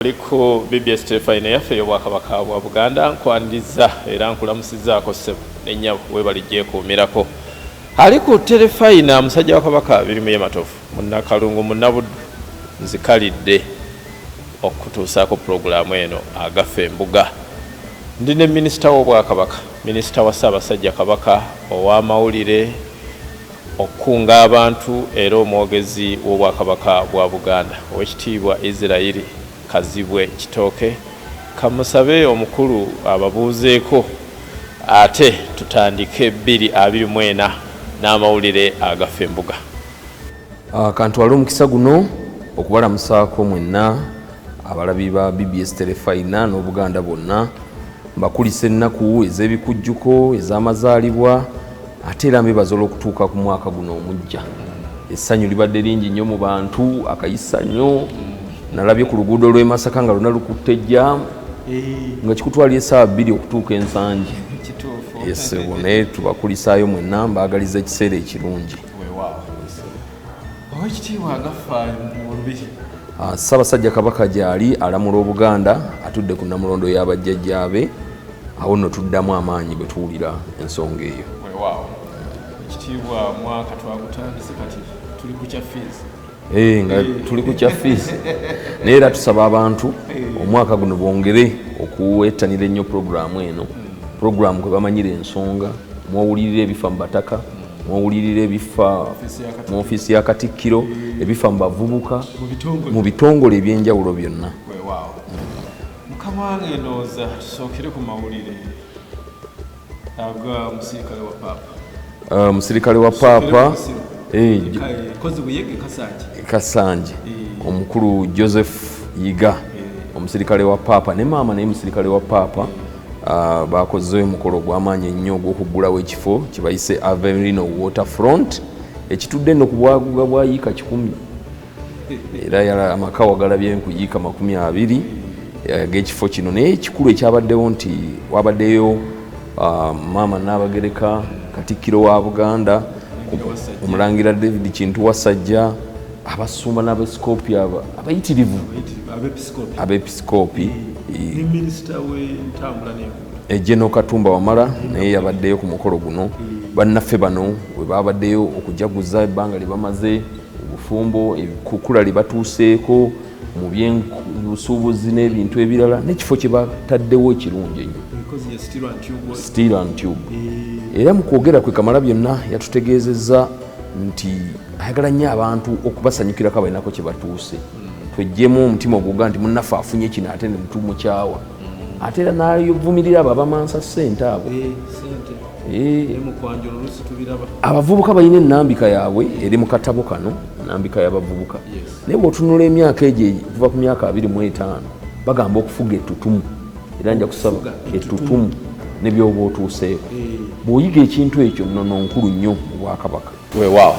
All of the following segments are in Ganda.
Oli ku BBS Terefayina yaffe ey'Obwakabaka bwa Buganda. Nkwaniriza era nkulamusizzaako ssebo ne nnyabo, weebale gyekuumirako. Ali ku Terefayina musajja wa Kabaka Birimu Matovu, Munnakalungu, Munnabuddu, nzikalidde okutuusaako pulogulaamu eno Agafa Embuga. Ndi ne minisita w'Obwakabaka, minisita wa Ssaabasajja Kabaka ow'amawulire, okukunga abantu era omwogezi w'Obwakabaka bwa Buganda, Oweekitiibwa Isiraeri Kazibwe Kitooke. Kamusabe omukulu ababuuzeeko ate tutandike 2024 n'amawulire agafa embuga. Kantwale omukisa guno okubalamusaako mwenna abalabi ba BBS Terefayina n'Obuganda bwonna. Mbakulisa ennaku ez'ebikujjuko ez'amazaalibwa, ate era mbebaza olw'okutuuka ku mwaka guno omujja. Essanyu libadde lingi nnyo mu bantu, akayisa nnyo. Nalabye ku luguudo lw'e Masaka nga lwonna lukutte jjaamu, nga kikutwalira essaawa 2 okutuuka Ensangi. Esebo, naye tubakulisaayo mwenna, mbaagaliza ekiseera ekirungi. Owekitiibwa, agafa mu lubiri. Ssaabasajja Kabaka gyali alamula Obuganda, atudde ku Namulondo y'abajjajjaabe. Awo nno tuddamu amaanyi bwe tuwulira ensonga eyo. Weewaawo. Ekitiibwa, mwaka twagutandise, kati tuli ku kya fees. Nga tuli ku kya fees, naye era tusaba abantu omwaka guno bongere okuwettanira ennyo puroguramu eno, puroguramu kwe bamanyira ensonga, mwowulirira ebifa mu bataka, mwowulirira ebifa mu ofiisi ya Katikkiro, ebifa mu bavubuka, mu bitongole ebyenjawulo byonna. Weewaawo. Mukama wange, ndowooza tusookere ku mawulire aga musirikale wa Paapa. Omusirikale wa Paapa Kozi Buyege Kasanje. Kasanje, omukulu Joseph Yiga, omusirikale wa Paapa, ne maama naye musirikale wa Paapa, bakoze omukolo ogw'amaanyi ennyo ogw'okuggulawo ekifo kyebayise Averino Waterfront, ekitudde nno ku bwaguga bwa yiika 100. Era yala amaka wagalabye ku yiika 20 ag'ekifo kino. Naye ekikulu ekyabaddewo nti wabaddeyo maama Nnaabagereka, Katikkiro wa Buganda, Omulangira David Kintu Wasajja, abasumba n'abepisikopi abayitirivu, abepisikopi. Minisita w'entambula n'enguudo, General Katumba Wamala, naye yabaddeyo ku mukolo guno. Bannaffe bano we babaddeyo okujaguza ebbanga lye bamaze obufumbo, ekukula lye batuuseeko mu byenbusuubuzi n'ebintu ebirala, n'ekifo kye bataddewo ekirungi ennyo, Steel and Tube. Era mu kwogera kwe kamala byonna yatutegeezezza nti ayagala nnyo abantu okubasanyukirako abalinako kye batuuse, tweggyemu omutima oguga nti munnaffe afunye kino ate ne mutumukyawa. Ate era n'avumirira abo abamansa ssente abo. Abavubuka balina ennambika yaabwe eri mu katabo kano, ennambika y'abavubuka. Naye bw'otunula emyaka egyo okuva ku myaka 25, bagamba okufuga ettutumu. Era nja kusaba ettutumu ne byoba otuuseeko bw'oyiga ekintu ekyo, nnono nkulu nnyo mu bwakabaka. Weewaawo.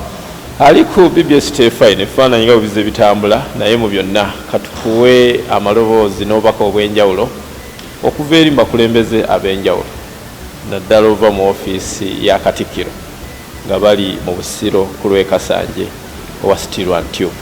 Ali ku BBS Terefayina, ebifaananyi nga bwe bitambula, naye mu byonna katukuwe amaloboozi n'obubaka obw'enjawulo okuva eri mu bakulembeze ab'enjawulo, naddala ova mu ofiisi ya Katikkiro nga bali mu Busiro ku lw'e Kasanje owa Steel and Tube.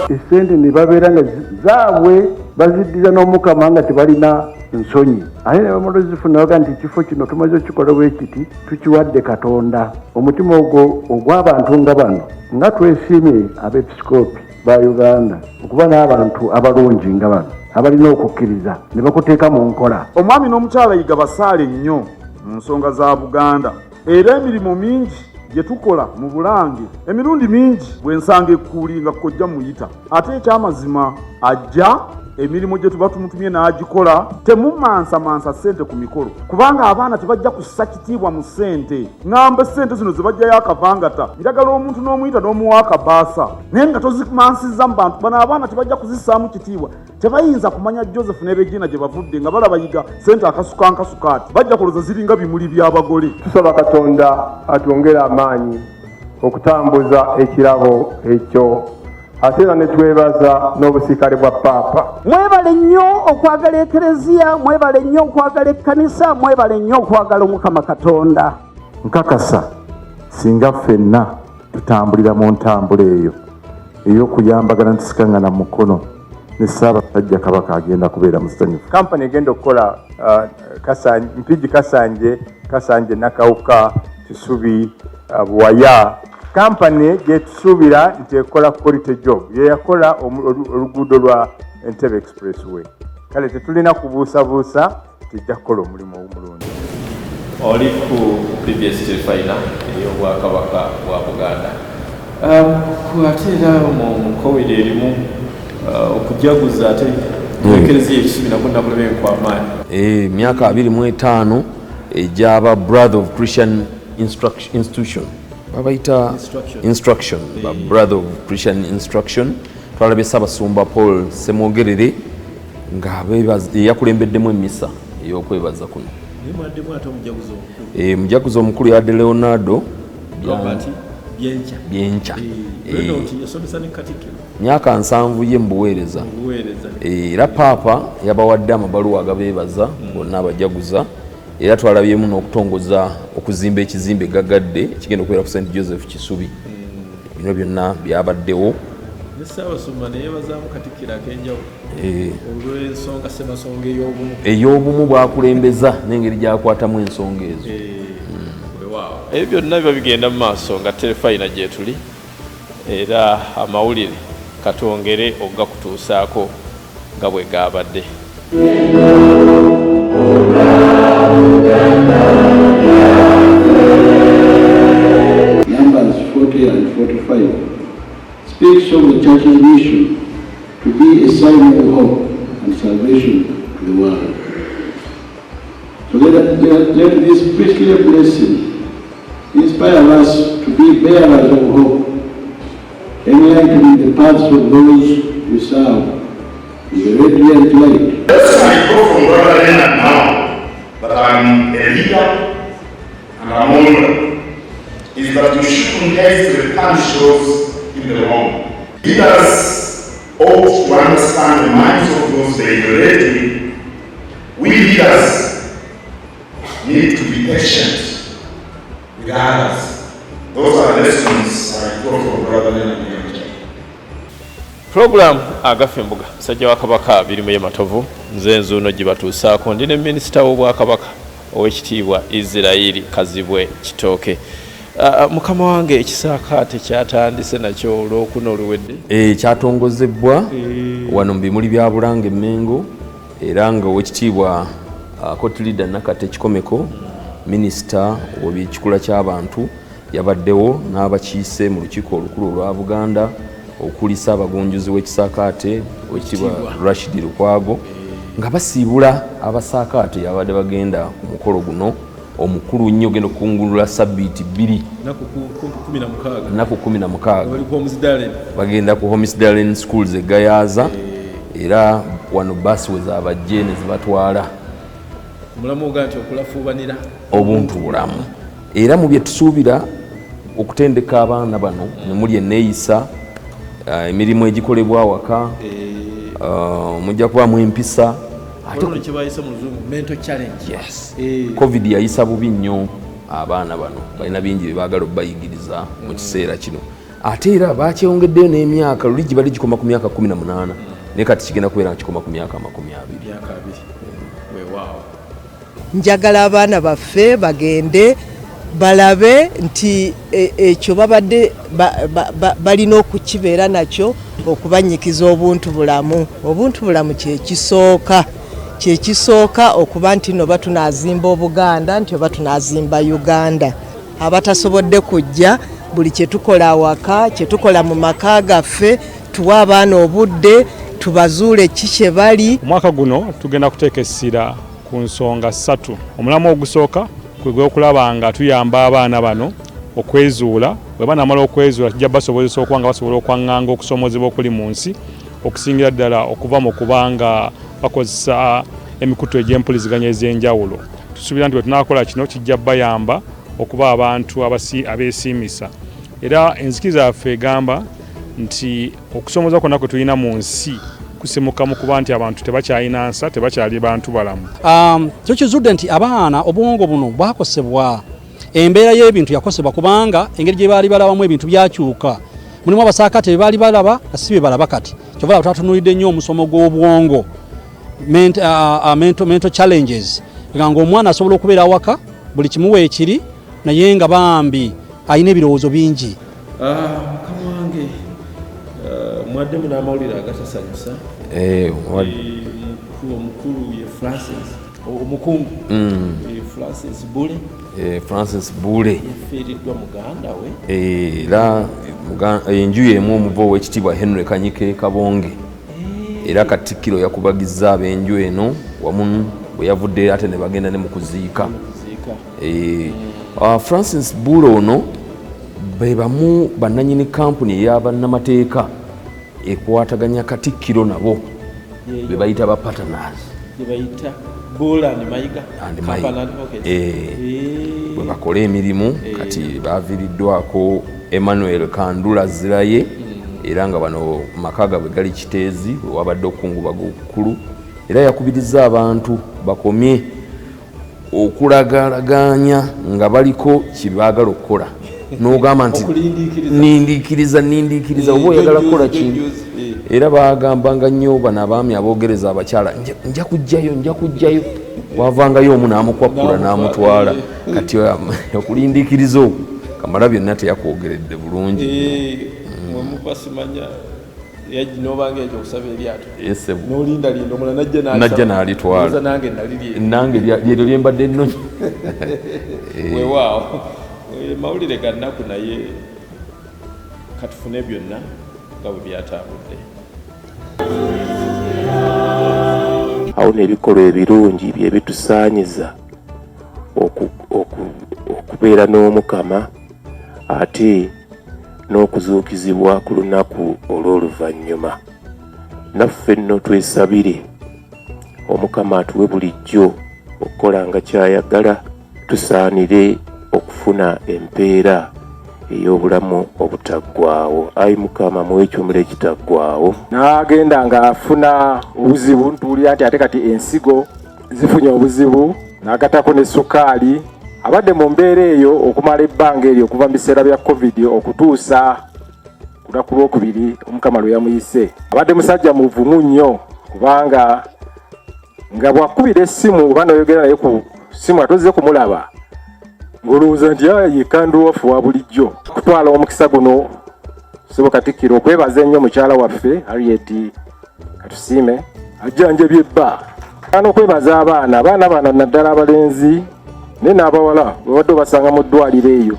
Esente ne babeera nga zaabwe baziddiza n'Omukama nga tebalina nsonyi, ate ne bamala ozifuna baga nti ekifo kino tumaze okukikola bwe kiti, tukiwadde Katonda. Omutima ogwo ogw'abantu nga bano, nga twesiimye abeepisikoopi ba Uganda okuba n'abantu abalungi nga bano abalina okukkiriza ne bakuteeka mu nkola. Omwami n'omukyala Yiga basaale nnyo mu nsonga za Buganda, era emirimu mingi gye tukola mu Bulange, emirundi mingi bwe nsanga ekkuuli nga kojja muyita, ate ekyamazima ajja emirimu gye tuba tumutumye n'agikola. Temumansamansa ssente ku mikolo, kubanga abaana tebajja kussa kitiibwa mu ssente. Ŋŋamba ssente zino ze bajjayo akavangata, njagala omuntu n'omuyita n'omuwa akabaasa, naye nga tozimansiza mu bantu. Bano abaana tebajja kuzissaamu kitiibwa, tebayinza kumanya Joseph ne Regina gye bavudde nga balaba Yiga sente akasuka nkasuka ati, bajja kulowooza ziringa bimuli by'abagole. Tusaba Katonda atwongere amaanyi okutambuza ekirabo ekyo. Ate era ne twebaza n'obusiikale bwa Paapa. Mwebale nnyo okwagala Ekereziya, mwebale nnyo okwagala ekkanisa, mwebale nnyo okwagala Omukama Katonda. Nkakasa singa ffenna tutambulira mu ntambula eyo ey'okuyambagana netusikangana mu mukono ne Ssaabasajja Kabaka agenda kubeera musanyufu. Kampani egenda okukola Mpigi Kasanje, Kasanje Nakawuka, Kisubi, Buwaya. Kampani gyetusuubira nti ekola quality job yeyakola oluguudo lwa Entebbe Expressway. Kale tetulina kubuusabuusa tijja kukola omulimu omulungi. Oli ku PBS Terefayina ey'Obwakabaka bwa Buganda. Ate era mu nkowere erimu okujaguza ate Ekereziya Ekisubi nakwo nakulaba enkwamaanyi. Emyaka 25 egyaba Brother of Christian Institution, babayita Instruction, ba Brother of Christian Instruction. Twalabye Ssaabasumba Paul Ssemwogerere nga yakulembeddemu emisa ey'okwebaza kuno. Mujaguzo omukulu yadde Leonardo Byenkya, myaka 70 ye mu buweereza, era Paapa yabawadde amabaluwa agabeebaza bonna abajaguza. Era twalabyemu n'okutongoza okuzimba ekizimbe gagadde ekigenda okubeera ku St Joseph Kisubi. Bino byonna byabaddewo. Ssaabasumba neyebazaamu Katikkiro ak'enjawulo olw'ensonga ssemasonga ey'obumu, ey'obumu bwakulembeza n'engeri gyakwatamu ensonga ezo. Ebyo byonna biba bigenda mu maaso nga Terefayina gyetuli, era amawulire katwongere okugakutuusaako nga bwe gaabadde. Numbers 40 and 45 speaks of the church's mission to be a sign of hope and salvation to the world. So let this priestly blessing inspire us to be bearers of hope, enlightening the paths of those we serve with a radiant light. Yes, I go from Brother Leonard now that I'm a leader and a moral, is that you shouldn't hastily punish those in the wrong. Leaders ought to understand the minds of those they relate with. We leaders need to be patient with others. Those are lessons I got from Brother Leonard Byenkya. Pulogulaamu Agafa Embuga, musajja wa Kabaka Birimu Matovu, nze nzuuno gye batuusaako. Ndi ne minisita w'Obwakabaka, Owekitiibwa Isirayiri Kazibwe Kitooke. Mukama wange, ekisaakaate kyatandise nakyo olwokuna oluwedde. Kyatongozebwa wano mu bimuli bya Bulange Emmengo, era nga Owekitiibwa Cotilida Nakate Kikomeko, minisita w'ebyekikula ky'abantu, yabaddewo n'abakiise mu Lukiiko Olukulu olwa Buganda okuli Ssaabagunjuzi w'ekisaakaate, Owekitiibwa Rashidi Lukwago, nga basiibula abasaakaate abadde bagenda ku mukolo guno omukulu nnyo ogenda okukungulula sabbiiti 2, nnaku 16. Bagenda ku Hormisdallen Schools e Gayaza, era wano baasi we zabajje ne zibatwala. Mulamu oga nti okulafuubanira obuntu bulamu. Era mu bye tusuubira okutendeka abaana bano ne muli enneeyisa, emirimu egikolebwa awaka, mujja kubaamu empisa. Ate kyebayise mu Luzungu mental challenge. Yes. Covid yayisa bubi nnyo abaana bano, balina bingi bye baagala okubayigiriza mu kiseera kino. Ate era bakyeyongeddeyo n'emyaka, luli gibali gikoma ku myaka 18, naye kati kigenda kubeera nga kikoma ku myaka 20. Myaka 20, weewaawo. Njagala abaana baffe bagende balabe nti ekyo babadde balina okukibeera nakyo, okubanyikiza obuntu bulamu. Obuntu bulamu kyekisooka, kyekisooka okuba nti no oba tunaazimba Obuganda, nti oba tunaazimba Uganda. Abatasobodde kujja, buli kyetukola awaka, kyetukola mu maka gaffe, tuwe abaana obudde, tubazuule ki kye bali. Omwaka guno tugenda kuteeka essira ku nsonga ssatu. Omulamwa ogusooka kwe gw'okulaba nga tuyamba abaana bano okwezuula. Bwe banamala okwezuula, kijja basobozesa okuba nga basobola okwaŋŋanga okusoomozebwa okuli mu nsi, okusingira ddala okuva mu kuba nga bakozesa emikutu egy'empuliziganya ez'enjawulo. Tusuubira nti bwe tunaakola kino, kijja bayamba okuba abantu abeesiimisa. Era enzikiriza yaffe egamba Nti okusomooza kwonna kwe tulina mu nsi kusimuka mu kuba nti abantu tebakyalina nsa, tebakyali bantu balamu. Kyo kizudde nti abaana obwongo buno bwakosebwa, embeera y'ebintu yakosebwa, kubanga engeri gye baali balabamu ebintu byakyuka. Mulimu abasaakate be baali balaba nga si bye balaba kati. Kyova laba twatunuulidde nnyo omusomo gw'obwongo, mental challenges, nga ng'omwana asobola okubeera awaka buli kimu weekiri, naye nga bambi alina ebirowoozo bingi. Mukama wange, mwaddemu n'amawulire agatasanyusa. Omukulu ye Francis, omukungu Francis Bule. Francis Bule. Yafiiriddwa muganda we. Era enju y'emu omuva ow'ekitiibwa Henry Kanyike Kabonge. Era Katikkiro yakubagizza ab'enju eno wamu, bwe yavudde ate ne bagenda ne mu kuziika. Kuziika. Francis Bule ono be bamu bannanyini kampuni ey'abannamateeka ekwataganya Katikkiro nabo, be bayita ba partners. Gye bayita Bule and Mayiga. And Mayiga. Company Advocates. Bwe bakola emirimu. Kati baviiriddwako Emmanuel Kandula Ziraye, era nga bano maka gaabwe gali Kiteezi we wabadde okukungubaga okukulu. Era yakubiriza abantu bakomye okulagalaganya nga baliko kyebaagala okukola, n'ogamba nti Okulindiikiriza. Nindiikiriza, nindiikiriza, oba oyagala kukola kintu. Jjuzi, Era bagambanga nnyo bano abaami aboogereza abakyala, "Nja kujjayo, nja kujjayo." Wavangayo omu n'amukwakkula n'amutwala. Kati okulindiikiriza okwo Kamala byonna teyakwogeredde bulungi. Mwemuva simanya nobanga ekyo okusaba eryato. Ese Nolindalinda omulala najja. Najja n'alitwala. Ndowooza nange naliri. Nange lyeryo lyembadde nnonyi. Weewaawo. Mawulire ga nnaku, naye katufune byonna nga bwe byatambudde. Awo n'ebikolwa ebirungi bye bitusaanyiza okubeera n'Omukama ate n'okuzuukizibwa ku lunaku olw'oluvannyuma. Naffe nno twesabire Omukama atuwe bulijjo okukolanga ky'ayagala, tusaanire okufuna empeera ey'obulamu obutaggwaawo. Ayi Mukama, muwe ekyumula ekitaggwaawo. N'agenda ng'afuna obuzibu, ntuwulira nti ate kati ensigo zifunye obuzibu, n'agattako ne sukaali. Abadde mu mbeera eyo okumala ebbanga eryo okuva mu biseera bya COVID okutuusa ku lunaku lwokubiri Omukama lwe yamuyise. Abadde musajja muvumu nnyo, kubanga nga bw'akubira essimu oba n'oyogera naye ku ssimu atozze kumulaba, ng'olowooza nti ye kandu waffe wa bulijjo. Kutwala omukisa guno, ssebo Katikkiro, okwebaza ennyo mukyala waffe Harriet Katusiime ajjanjabye ebba, n'okwebaza abaana bano, naddala abalenzi naye n'abawala, babadde obasanga mu ddwaliro eyo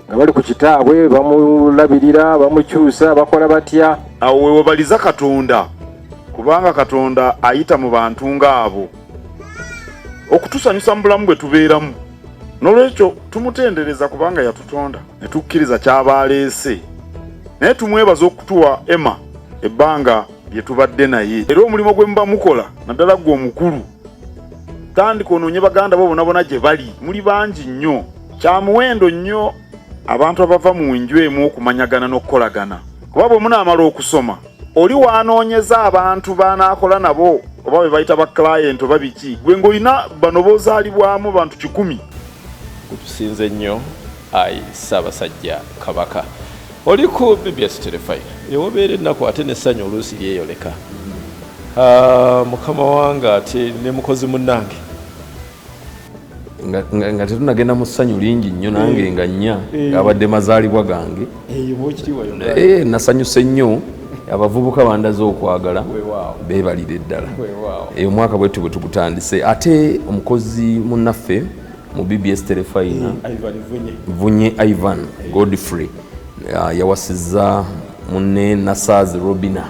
nga bali ku kitaabwe, bamulabirira, bamukyusa, bakola batya. Awo we webaliza Katonda, kubanga Katonda ayita mu bantu ng'abo okutusanyusa mu bulamu bwe tubeeramu. N'olwekyo tumutendereza kubanga yatutonda ne tukkiriza ky'aba aleese, naye tumwebaza okutuwa Emma ebbanga lye tubadde naye. Era omulimu gwe muba mukola, naddala ggwe omukulu, tandika onoonye baganda bo bonna bonna gye bali. Muli bangi nnyo. Kya muwendo nnyo abantu abava mu nju emu okumanyagana n'okukolagana, kuba bwe munaamala okusoma, oli waanoonyeza abantu b'anaakola nabo, oba be bayita ba client oba biki, gwe ng'olina bano b'ozaalibwamu bantu 100. Gutusinze nnyo, ayi Ssaabasajja Kabaka. Oli ku BBS Terefayina, ewobeera ennaku ate n'essanyu oluusi lyeyoleka. Mukama wange ate ne mukozi munnange. Nga tetunagenda mu ssanyu lingi nnyo, nange nga nnya gabadde mazaalibwa gange. Eyo muwekitiibwa yonna. Nasanyuse nnyo, abavubuka bandaze okwagala. Beebalire ddala. Omwaka bwetu bwe tugutandise, ate omukozi munnaffe mu BBS Terefayina, Ivan Vunye. Vunye Ivan Godfrey, yawasizza munne Nasaazi Robina.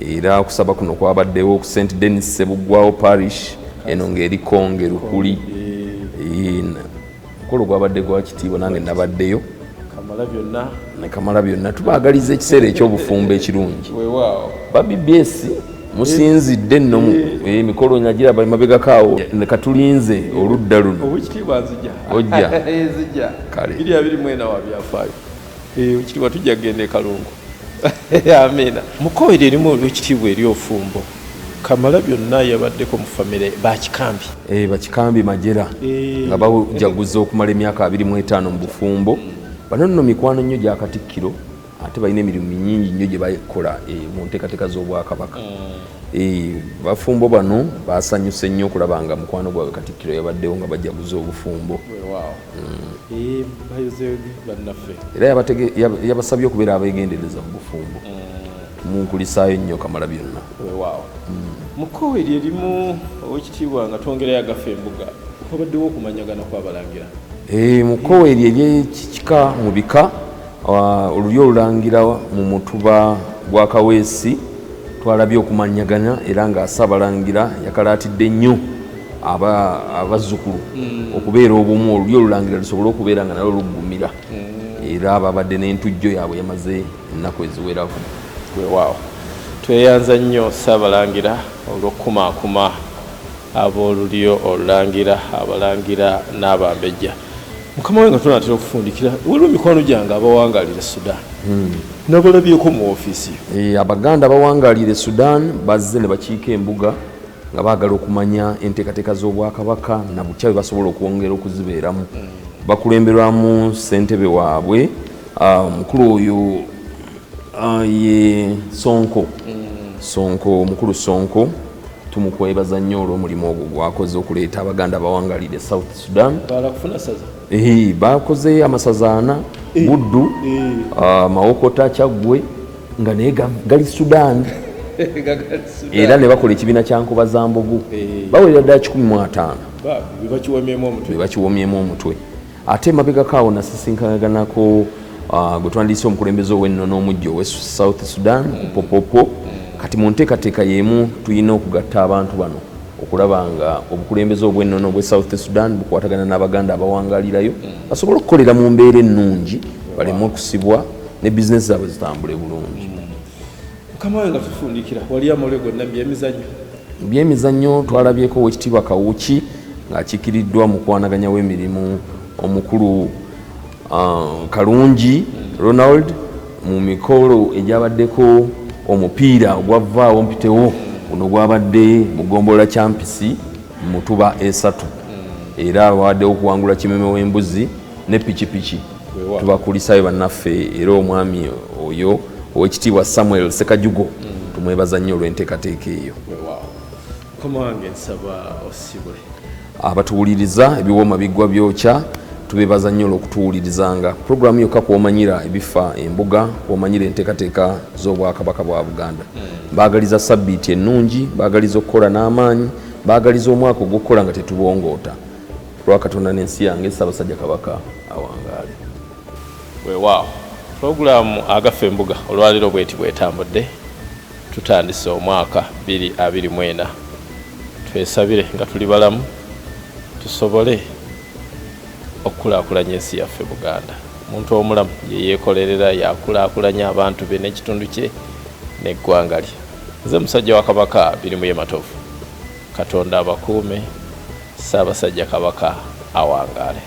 Era okusaba kuno kwabaddewo ku St Denis Sebuggwawo Parish, eno ng'eri Konge Lukuli. Omukolo gwabadde gwa kitiibwa, nange nabaddeyo. Kamala byonna. Ne kamala byonna, tubaagaliza ekiseera eky'obufumbo ekirungi. Ba BBS musinzidde nno emikolo nagiraba emabegako awo, katulinze oludda luno. Owekitiibwa, nzija. Ojja? Nzija. Kale. 2024 wa byafaayo. Ekitiibwa, tujja kugenda e Kalungu. Amiina. Mukoere erimu olw'ekitiibwa eri ofumbo Kamala byonna yabaddeko mu famire Bakikambi. Eh, Bakikambi Majera Eh. nga bajaguza okumala emyaka 25 mu bufumbo. Bano nno mikwano nnyo gya Katikkiro ate balina emirimu mingi nnyo gye bakola mu nteekateeka z'Obwakabaka. Bafumbo bano basanyuse nnyo okulaba nga mukwano gwabwe Katikkiro yabaddewo nga bajaguza obufumbo. Weewaawo. Eh, bayozeeyo bannaffe. Era yabasabye okubeera abeegendereza mu bufumbo. Tumukulisaayo nnyo Kamala byonna. Weewaawo. Mu kkowe lye limu Oweekitiibwa nga twongerayo agafa embuga, wabaddewo okumanyagana kw'Abalangira. Mu kkowe eryo ery'ekika mu bika, olulyo olulangira mu mutuba gwa Kaweesi twalabye okumanyagana era nga Ssaabalangira yakalaatidde nnyo abazzukulu okubeera obumu olulyo olulangira lusobole okubeera nga nalwo luggumira. Era babadde n'entujjo yaabwe yamaze ennaku eziwerako. Weewaawo tweyanza nnyo Ssaabalangira olw'okukumaakuma ab'olulyo olulangira, abalangira n'abambejja. Mukama wange nga tunaatera okufundikira, waliwo mikwano gyange abawangaalira Sudan. Nabalabyeko mu woofiisi yo. Abaganda abawangaalira e Sudan bazze ne bakiika embuga nga baagala okumanya enteekateeka z'Obwakabaka na butya bwe basobola okwongera okuzibeeramu. Bakulemberwamu ssentebe waabwe omukulu oyo ye Sonko. Sonko, omukulu Sonko tumukwebaza nnyo olw'omulimu ogwo gwakoze okuleeta Abaganda abawangaalira e South Sudan. Baala kufuna ssaza? Bakoze amasaza ana, Buddu, Mawokota, Kyaggwe nga naye gali Sudan. Era ne bakola ekibiina kya Nkobazambogo. Bawerera ddala 150. Be bakiwomyemu omutwe. Be bakiwomyemu omutwe. Ate emabegako awo nasisinkanako gwe twandiyise omukulembeze ow'ennono omujja owe South Sudan ku Popopo. Kati mu nteekateeka y'emu tulina okugatta abantu bano okulaba nga obukulembeze obw'ennono obw'e South Sudan bukwatagana n'Abaganda abawangalirayo basobole okukolera mu mbeera ennungi, baleme okusibwa ne bizinesi zaabwe zitambule bulungi. Mukama wange nga tufundikira, wali amawulire gonna mu byemizannyo? Mu byemizannyo twalabyeko Oweekitiibwa Kawuki ng'akiikiriddwa mukwanaganya w'emirimu omukulu Kalungi Ronald mu mikolo egyabaddeko omupiira ogwavaawo mpitewo guno gwabadde mu ggombolola Kyampisi Mutuba 3 era babaddewo okuwangula kimeme w'embuzi ne pikipiki. Tubakulisaayo bannaffe era omwami oyo Oweekitiibwa Samuel Sekajugo tumwebaza nnyo olw'enteekateeka eyo. Mukama wange nsaba osibule. Abatuwuliriza ebiwooma biggwa byokya, tubeebaza nnyo olw'okutuwulirizanga. Pulogulaamu yokka kw'omanyira ebifa embuga, kw'omanyira enteekateeka z'Obwakabaka bwa Buganda. Mbaagaliza sabbiiti ennungi, mbaagaliza okukola n'amaanyi, mbaagaliza omwaka ogw'okukola nga tetubongoota. Lwa Katonda n'ensi yange, Ssaabasajja Kabaka awangaale. Weewaawo pulogulaamu agafa embuga olwaleero bweti bwetambudde. Tutandise omwaka 2024, twesabire nga tuli balamu tusobole okukulaakulanya ensi yaffe Buganda. Omuntu omulamu ye yeekolerera, yakulaakulanya abantu be n'ekitundu kye n'eggwanga lye. Nze musajja wa Kabaka Birimuye Matovu. Katonda abakuume, Ssaabasajja Kabaka awangaale.